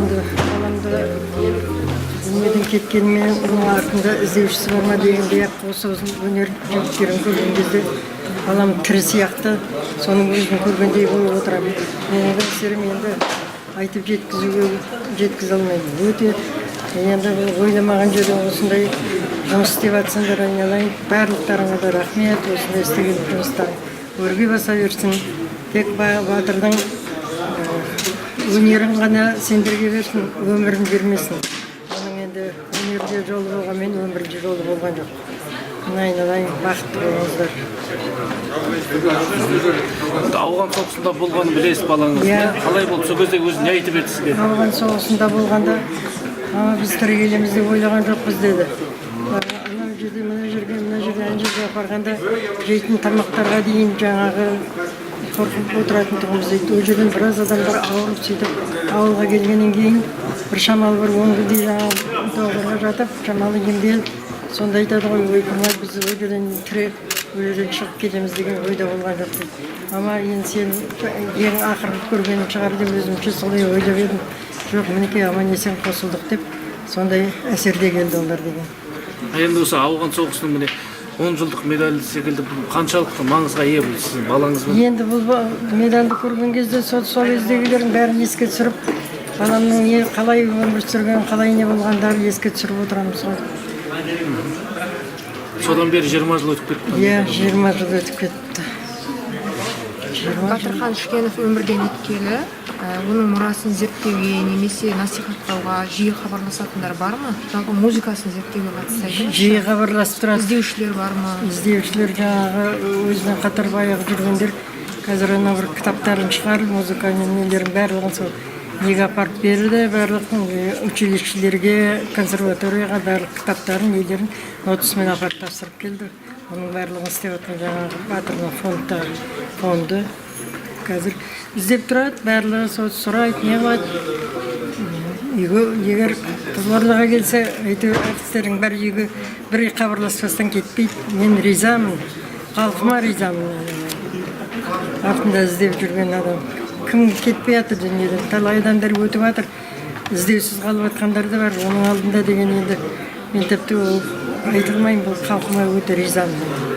Енді баламды дүниеден кеткенімен, оның артында іздеушісі бар ма дегендей ақ, осы өнер жігіттерін көрген кезде балам тірі сияқты, соның өзін көргендей болып отырамын. Менің бір әсерім енді айтып жеткізуге жеткізе алмаймын. Өте енді ойламаған жерден осындай жұмыс істеп жатсыңдар, айналайын, барлықтарыңа да рахмет. Осындай істеген жұмыстарың өрге баса берсін. Тек батырдың өнерін ғана сендерге берсін, өмірін бермесін. Оның енді өнерде жолы болғанмен, өмірде жолы болған жоқ. Мына, айналайын, бақытты болыңыздар. Енді Ауған соғысында болғанын білесіз балаңыз. Иә. Қалай болды сол кезде, өзі не айтып еді сізге? Ауған соғысында болғанда: «Мама, біз тірі келеміз деп ойлаған жоқпыз», – деді. Анау жерде, мына жерге, мына жерде, ана жерге апарғанда, жейтін тамақтарға дейін жаңағы қорқып отыратын тұғынбыз дейді. Ол жерден біраз адамдар ауырып, сөйтіп ауылға келгеннен кейін бір шамалы, бір 10 күндей жаңағы доғдырға жатып, шамалы емделіп, сонда айтады ғой: «Ойпырмай, біз ол жерден тірі, ол жерден шығып келеміз деген ойда болған жоқ», – дейді. «Мама, енді сен ең ақырғы көргенің шығар деп өзімше солай ойлап едім. Жоқ, мінекей, аман есен қосылдық», – деп сондай әсерде келді олар деген. Енді осы Ауған соғысының, міне, 10 жылдық медалі секілді, бұл қаншалықты маңызға ие бұл сіздің балаңызбен? Енді бұл медальді көрген кезде сол кездегілердің бәрін еске түсіріп, баламның не, қалай өмір сүрген, қалай не болғандарын еске түсіріп отырамыз ғой. Содан бері 20 жыл өтіп кетті. Иә, 20 жыл өтіп кетті, 20 жыл. Батырхан Шүкенов өмірден өткелі оның мұрасын зерттеуге немесе насихаттауға жиі хабарласатындар бар ма? Жалпы музыкасын зерттеуге қатысты айтыңызшы. Жиі хабарласып тұрады. Іздеушілер бар ма? Іздеушілер жаңағы өзімен қатар баяғы жүргендер. Қазір ана бір кітаптарын шығарып, музыкальный нелерін барлығын сол неге апарып берді, барлық училищелерге, консерваторияға барлық кітаптарын, нелерін нотасымен апарып тапсырып келді. Оның барлығын істеп жатқан жаңағы батырдың фондтағы фонды қазір іздеп тұрады барлығы, сол сұрайды, не қылады. Үйге егер Қызылордаға келсе, әйтеуір әртістердің бәрі үйге бір хабарласпастан кетпейді. Мен ризамын, халқыма ризамын. Артында іздеп жүрген адам кім кетпей жатыр дүниеден? Талай адамдар өтіп жатыр, іздеусіз қалып жатқандар да бар. Оның алдында деген енді мен тіпті ол айта алмаймын. Бұл халқыма өте ризамын.